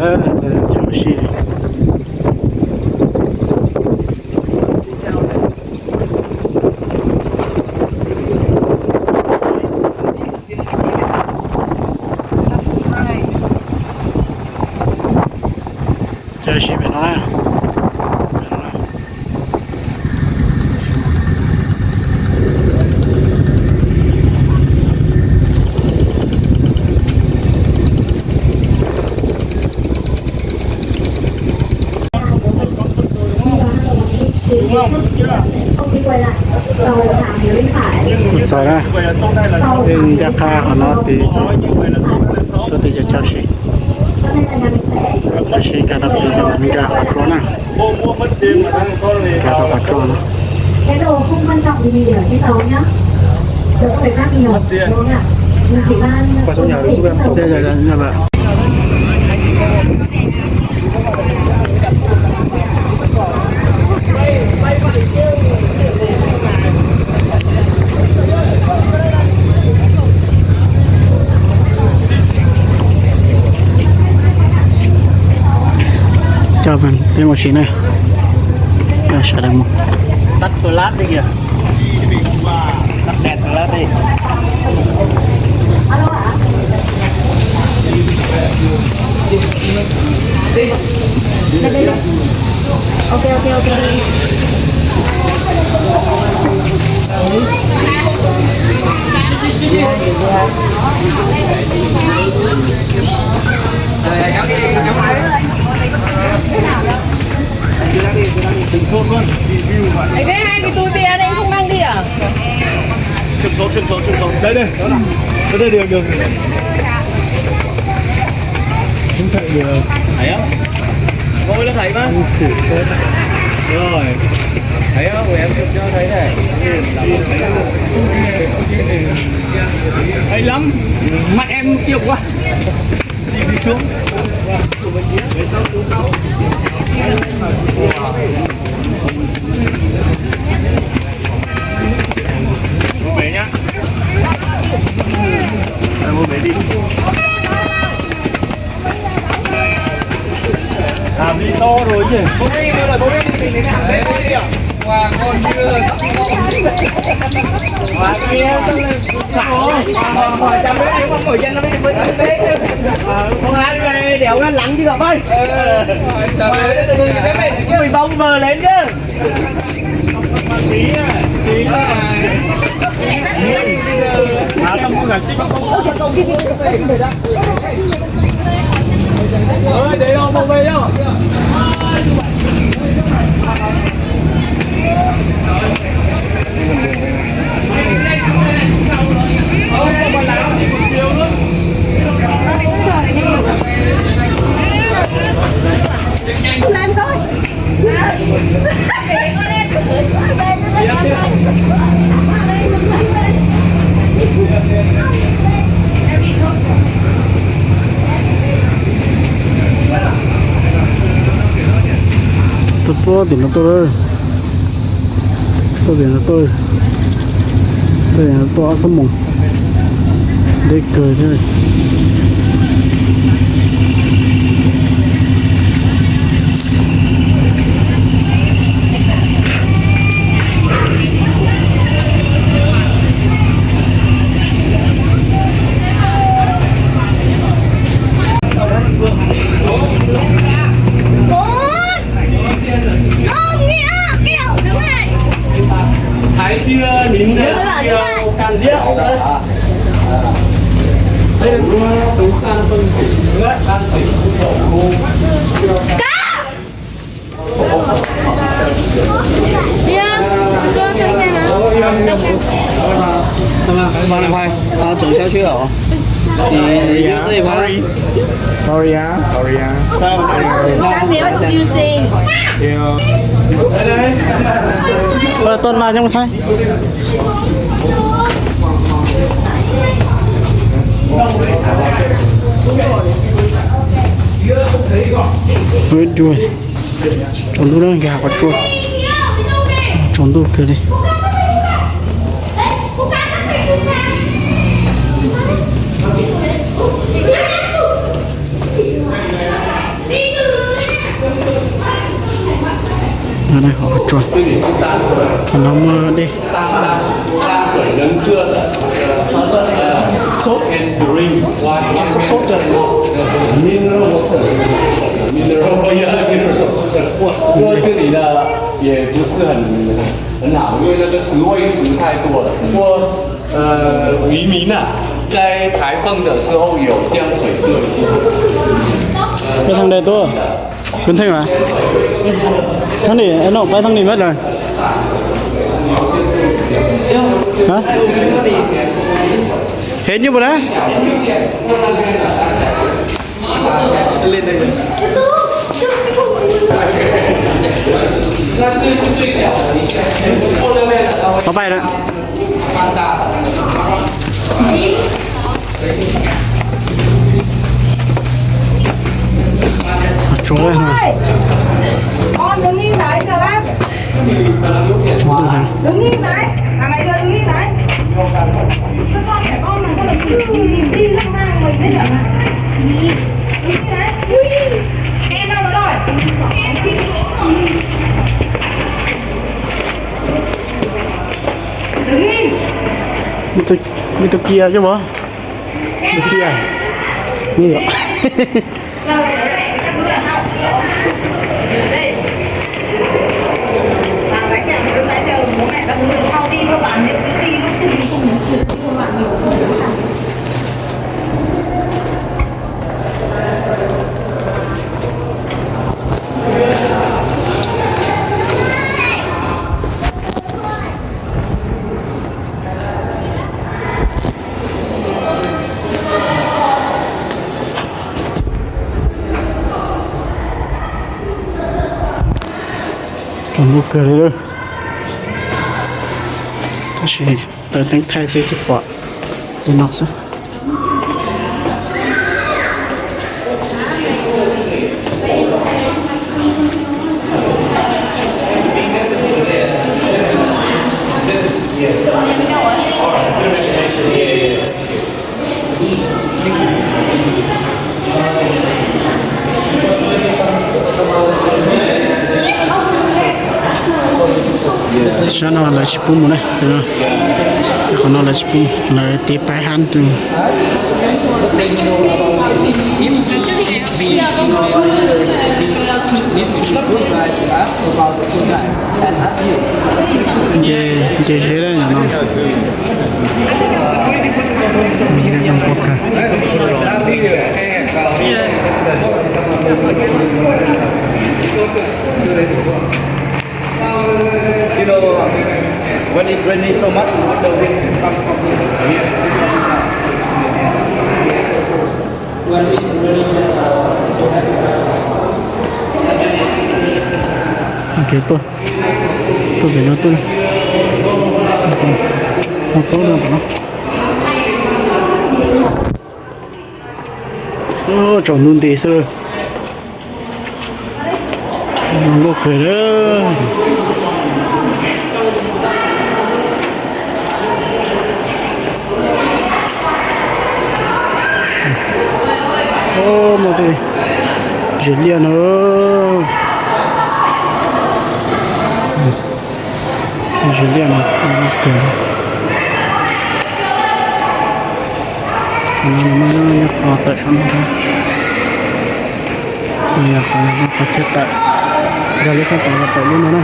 Cov ua si. Cov ua si pem no na. Txog na, peb ncaj qha qhov no tid, tuaj tim cov chaw si, chaw si nkag rau pem cov nkag qhov tsua na. Nkag rau qhov tsua no. Coj peb mus sim na, sawv daws mus. Tắt flash đi kìa. Tắt đèn flash đi. Ok, ok, ok. Ê, cái hai cái túi bia đây không mang đi à? Đây, đây. Ở đây được, được. Không thể được. Thấy không? Có cái lớp thấy không? Không thể. Rồi. Thấy không? Em chụp cho thấy này. Hay lắm. Mắt em kiêu quá. Mua vé nhá. Mua vé đi. Làm đi to rồi chứ. Qua con chưa. Qua kia. Không ai về đéo ngăn lắng chứ gặp ơi. Mười bông vờ lên chứ. Tuaj puag tim no tuaj, tuaj tim no tuaj, tuaj tim no tuaj ob xuab moos, deb kawg thiab. Thầy chưa, nhìn nè, chưa can giết. Đây là tú can phân tử, can tử. Đi á, cho xem nào. Cho xem. Khoan, khoan, khoan, tao chụp sao chưa hả? Thì, thì, thì, Sorry. Sorry á, sorry á. Tuân mà trong Thái. Ui, đuôi. Tsaus ntuj na, nkag qhov tsua. Tsaus ntuj kawg li. Qhov no muaj dej. 因为那个石灰石太多了。不过，呃，渔民啊，在台风的时候有将水退。 Peb theej dej tuaj, kuv theej mas. Theej ni, no peb theej ni mas lawm. Hev nyuj puas na? Qhov pais lawm. Qhov tsuav. Ib tug cia xwb mas. Ib tug cia. Ni yom. Tsaus ntuj kawg li, tab sis taws teeb thaij xwb tsis pom li no xwb. Sab no lawv tsis pub mus na, qhov no lawv tsis pub mus, lawv tiv pab hab tus. Nce, nce zeb no. Tuaj, tuaj pem no tuaj. Ho paub no tom no. Tsaus ntuj nti xwb. Zoo nkauj kawg li. Muaj tej zim liaj no. Zim liaj no, zoo nkauj kawg. Qhov no muaj nyob qhov tawm saum no thiab. Yog qhov no qhov chaw tawm, yog lub sab tod los tawm lub no na.